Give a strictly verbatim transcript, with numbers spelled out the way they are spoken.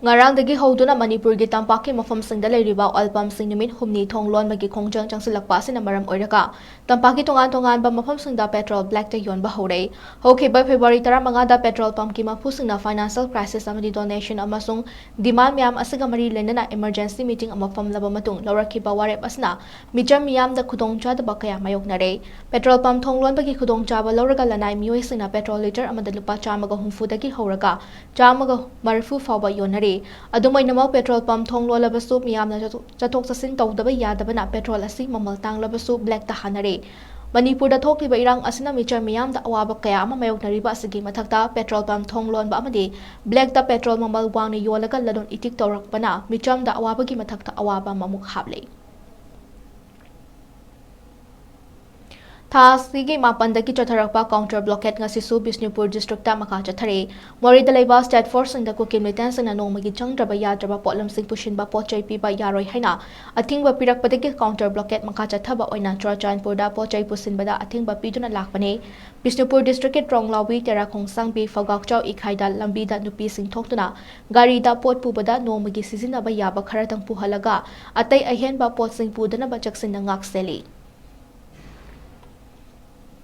ꯉꯔꯥꯡꯗꯒꯤ ꯍꯧꯗꯨꯅ ꯃꯅꯤꯄꯨꯔꯒꯤ ꯇꯝꯄꯥꯛꯀꯤ ꯃꯐꯝꯁꯤꯡꯗ ꯂꯩꯔꯤꯕ oil pumpꯁꯤꯡ ꯅꯨꯃꯤꯠ ꯍꯨꯝꯅꯤ ꯊꯣꯡ ꯂꯣꯟꯕꯒꯤ ꯈꯣꯡꯖꯪ ꯆꯪꯁꯤꯜꯂꯛꯄ ꯑꯁꯤꯅ ꯃꯔꯝ ꯑꯣꯏꯔꯒ ꯇꯝꯄꯥꯛꯀꯤ ꯇꯣꯉꯥꯟ ꯇꯣꯉꯥꯟꯕ ꯃꯐꯝꯁꯤꯡꯗ petrol blackꯇ ꯌꯣꯟꯕ ꯍꯧꯔꯦ꯫ ꯍꯧꯈꯤꯕ February ꯇꯔꯥꯃꯉꯥꯗ petrol pumpꯀꯤ ꯃꯄꯨꯁꯤꯡꯅ financial crisis ꯑꯃꯗꯤ donation ꯑꯃꯁꯨꯡ demand ꯃꯌꯥꯝ ꯑꯁꯤꯒ ꯃꯔꯤ ꯂꯩꯅꯅ emergency meeting ꯑꯃ ꯐꯝꯂꯕ ꯃꯇꯨꯡ ꯂꯧꯔꯛꯈꯤꯕ ꯋꯥꯔꯦꯞ ꯑꯁꯤꯅ ꯃꯤꯆꯝ ꯃꯤꯌꯥꯝꯗ ꯈꯨꯗꯣꯡꯆꯥꯗꯕ ꯀꯌꯥ ꯃꯥꯌꯣꯛꯅꯔꯦ꯫ Petrol pump ꯊꯣꯡ ꯂꯣꯟꯕꯒꯤ ꯈꯨꯗꯣꯡꯆꯥꯕ ꯂꯧꯔꯒ ꯂꯅꯥꯏ ꯃꯤꯑꯣꯏꯁꯤꯡꯅ petrol litre ꯑꯃꯗ ꯂꯨꯄꯥ ꯆꯥꯝꯃꯒ ꯍꯨꯝꯐꯨꯗꯒꯤ ꯍꯧꯔꯒ ꯆꯥꯝꯃꯒ ꯃꯔꯤꯐꯨ ꯐꯥꯎꯕ ꯌꯣꯟꯅꯔꯤ꯫ ꯑꯗꯨꯝ ꯑꯣꯏꯅꯃꯛ, petrol pump ꯊꯣꯡ ꯂꯣꯜꯂꯕꯁꯨ ꯃꯤꯌꯥꯝꯅ ꯆꯠꯊꯣꯛ-, ꯆꯠꯊꯣꯛ ꯆꯠꯁꯤꯟ ꯇꯧꯗꯕ ꯌꯥꯗꯕꯅ petrol ꯑꯁꯤ ꯃꯃꯜ ꯇꯥꯡꯂꯕꯁꯨ blackꯇ ꯍꯥꯟꯅꯔꯤ꯫ ꯃꯅꯤꯄꯨꯔꯗ ꯊꯣꯛꯂꯤꯕ ꯏꯔꯥꯡ ꯑꯁꯤꯅ ꯃꯤꯆꯝ ꯃꯤꯌꯥꯝꯗ ꯑꯋꯥꯕ ꯀꯌꯥ ꯑꯃ ꯃꯥꯌꯣꯛꯅꯔꯤꯕ ꯑꯁꯤꯒꯤ ꯃꯊꯛꯇ, petrol pump ꯊꯣꯡ ꯂꯣꯟꯕ ꯑꯃꯗꯤ blackꯇ petrol ꯃꯃꯜ ꯋꯥꯡꯅ ꯌꯣꯜꯂꯒ ꯂꯂꯣꯟ ꯏꯇꯤꯛ ꯇꯧꯔꯛꯄꯅ ꯃꯤꯆꯝꯗ ꯑꯋꯥꯕꯒꯤ ꯃꯊꯛꯇ ꯑꯋꯥꯕ ꯑꯃꯃꯨꯛ ꯍꯥꯞꯂꯤ꯫ ꯊꯥ ꯑꯁꯤꯒꯤ ꯃꯥꯄꯟꯗꯒꯤ ꯆꯠꯊꯔꯛꯄ counter blockade ꯉꯁꯤꯁꯨ ꯕꯤꯁꯅꯨꯄꯨꯔ districtꯇ ꯃꯈꯥ ꯆꯠꯊꯔꯤ꯫ ꯃꯣꯔꯦꯗ ꯂꯩꯕ state forceꯁꯤꯡꯗ ꯀꯨꯀꯤ militantꯁꯤꯡꯅ ꯅꯣꯡꯃꯒꯤ ꯆꯪꯗ꯭ꯔꯕ ꯌꯥꯗ꯭ꯔꯕ ꯄꯣꯠꯂꯝꯁꯤꯡ ꯄꯨꯁꯤꯟꯕ ꯄꯣꯠ ꯆꯩ ꯄꯤꯕ ꯌꯥꯔꯣꯏ ꯍꯥꯏꯅ ꯑꯊꯤꯡꯕ ꯄꯤꯔꯛꯄꯗꯒꯤ counter blockade ꯃꯈꯥ ꯆꯠꯊꯕ ꯑꯣꯏꯅ ꯆꯨꯔꯆꯥꯟꯄꯨꯔꯗ ꯄꯣꯠ ꯆꯩ ꯄꯨꯁꯤꯟꯕꯗ ꯑꯊꯤꯡꯕ ꯄꯤꯗꯨꯅ ꯂꯥꯛꯄꯅꯤ꯫ ꯕꯤꯁꯅꯨꯄꯨꯔ districtꯀꯤ ꯇ꯭ꯔꯣꯡꯂꯥꯎꯕꯤ, ꯇꯦꯔꯥꯈꯣꯡ ꯁꯥꯡꯕꯤ, ꯐꯧꯒꯥꯛꯆꯥꯎ ꯏꯈꯥꯏꯗ ꯂꯝꯕꯤꯗ ꯅꯨꯄꯤꯁꯤꯡ ꯊꯣꯛꯇꯨꯅ ꯒꯥꯔꯤꯗ ꯄꯣꯠ ꯄꯨꯕꯗ ꯅꯣꯡꯃꯒꯤ ꯁꯤꯖꯤꯟꯅꯕ ꯌꯥꯕ ꯈꯔꯇꯪ ꯄꯨꯍꯜꯂꯒ ꯑꯇꯩ ꯑꯍꯦꯟꯕ ꯄꯣꯠꯁꯤꯡ ꯄꯨꯗꯅꯕ ꯆꯦꯛꯁꯤꯟꯅ ꯉꯥꯛꯁꯦꯜꯂꯤ꯫